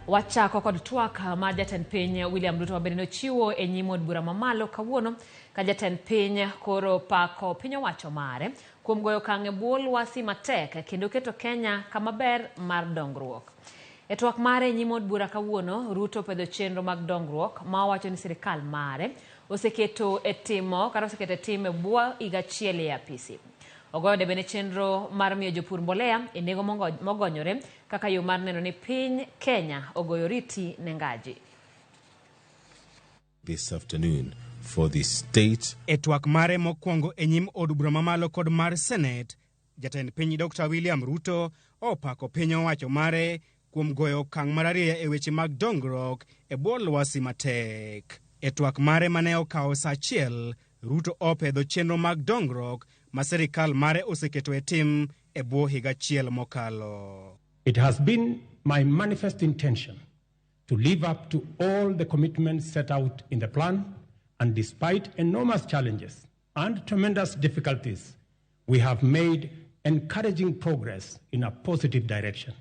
Wachako kod twak ma jatend piny William Ruto mabende nochiwo e nyim od bura mamalo kawuono ka jatend piny koro pako piny owacho mare kuom goyo okang' e bwo lwasi matek kendo keto Kenya kama ber mar dongruok. E twak mare e nyim od bura kawuono, Ruto opedho chenro mag dongruok ma owacho ni sirikal mare oseketo e timo kata oseketo e tim e bwo higa achiel e apisi. Ogoyo debe ne chenro mar miyo jopur mbolea e nengo mogonyore kaka yo mar neno ni piny Kenya ogoyo oriti ne ngaji. This afternoon for the state. E twak mare mokwongo e nyim od bura mamalo kod mar Senate, jatend piny Dr. William Ruto opako piny owacho mare kuom goyo okang' mararieya e weche mag dongruok e bwo lwasi matek. E twak mare mane okawo sa achiel, Ruto opedho chenro mag dongruok ma sirikal mare oseketo e tim e bwo higa achiel mokalo. It has been my manifest intention to live up to all the commitments set out in the plan, and despite enormous challenges and tremendous difficulties, we have made encouraging progress in a positive direction.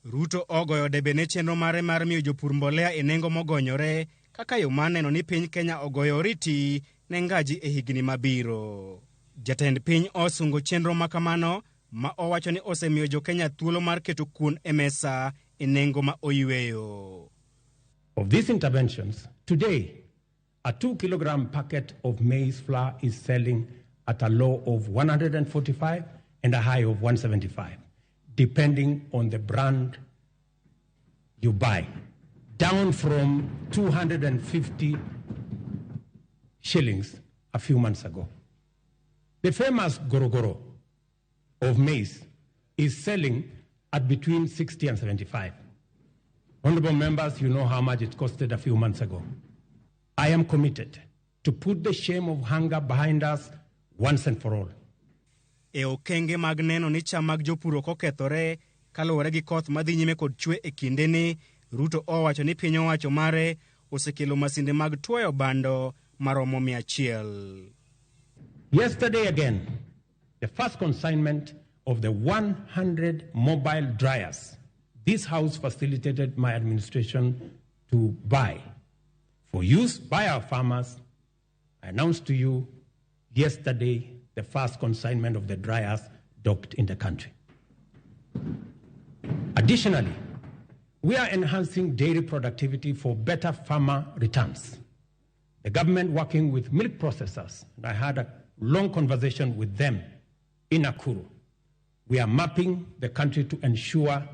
Ruto ogoyo debe ne chenro mare mar miyo jopur mbolea e nengo mogonyore kaka yo mar neno ni piny Kenya ogoyo oriti ne ngaji e higni mabiro. Jatend piny osungo chenro ma kamano ma owacho ni osemiyo jo Kenya thuolo mar keto kuon e mesa e nengo ma oyweyo. Of these interventions, today, a 2 kilogram packet of maize flour is selling at a low of 145 and a high of 175, depending on the brand you buy, down from 250 shillings a few months ago. The famous gorogoro of maize is selling at between 60 and 75. Honorable members, you know how much it costed a few months ago. I am committed to put the shame of hunger behind us once and for all. E okenge mag neno ni cham mag jopur ok okethore kaluwore gi koth madhi nyime kod chwe e kindeni, Ruto owacho ni piny owacho mare osekelo masinde mag tuoyo bando maromo 100. Yesterday again, the first consignment of the 100 mobile dryers this House facilitated my administration to buy for use by our farmers. I announced to you yesterday the first consignment of the dryers docked in the country. Additionally, we are enhancing dairy productivity for better farmer returns. The government working with milk processors, and I had a long conversation with them in Nakuru. We are mapping the country to ensure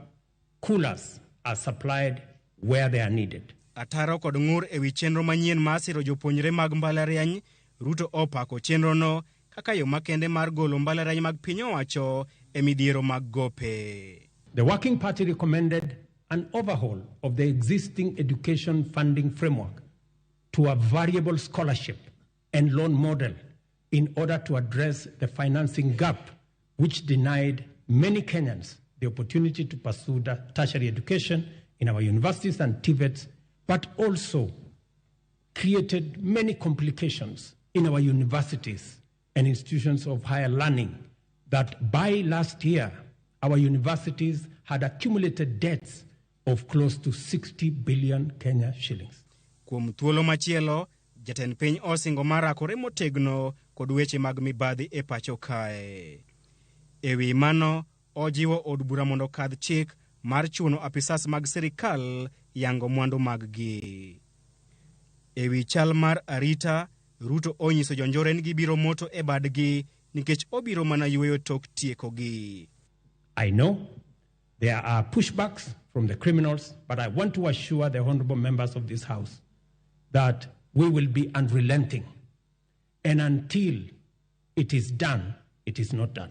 coolers are supplied where they are needed. Ataro kod ng'ur ewi chenro manyien mar siro jopuonjre mag mbalariany, Ruto opako chenrono kaka yo makende mar golo mbalariany mag piny owacho e midhiero mag gope. The Working Party recommended an overhaul of the existing education funding framework to a variable scholarship and loan model in order to address the financing gap which denied many Kenyans the opportunity to pursue tertiary education in our universities and TVETs, but also created many complications in our universities and institutions of higher learning that by last year, our universities had accumulated debts of close to 60 billion Kenya shillings. Kuom thuolo machielo, jatend piny osingo mar rakore motegno kod weche mag mibadhi e pacho kae. E wi mano, ojiwo od bura mondo okadh chik mar chuno apisas mag sirikal yango mwandu mag-gi. E wi chal mar arita, Ruto onyiso jonjore ni gibiro moto e badgi nikech obiro mana yweyo tok tiekogi. I know there are pushbacks from the criminals, but I want to assure the honorable members of this House that we will be unrelenting. And until it is done, it is not done.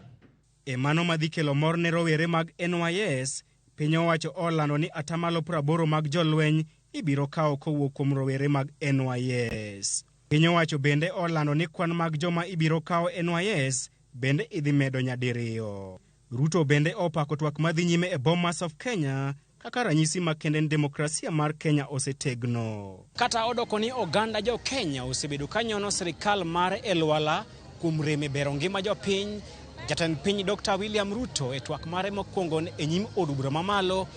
E mano madhi kelo mor ne rowere mag NYS, piny owacho olando ni atamalo 80 mag jolweny ibiro kawo kowuok kuom rowere mag NYS. Piny owacho bende olando ni kwan mag joma ibiro kawo NYS bende idhi medo nyadiriyo. Ruto bende opako twak madhi nyime e Bomas of Kenya kaka ranyisi makende ni demokrasia mar Kenya osetegno. Kata odoko ni oganda jo Kenya osebedo ka nyono sirikal mar Elwala kuom rem e bero ngima jopiny, jatend piny Dr. William Ruto e twak mare mokwongo e nyim od bura mamalo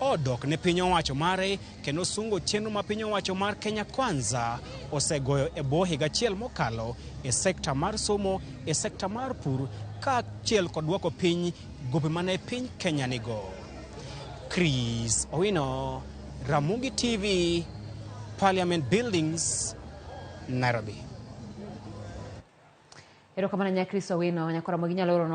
odok ne piny owacho mare kendo sungo chenro ma piny owacho mar Kenya Kwanza osegoyo e bwo higa achiel mokalo e sekta mar somo, e sekta mar pur kaachiel kod duoko piny gope mane piny Kenya nigo. Chris Owino, Ramogi TV, Parliament Buildings, Nairobi. Erokamano nya Chris Owino, nyakora mogi nyalo oro.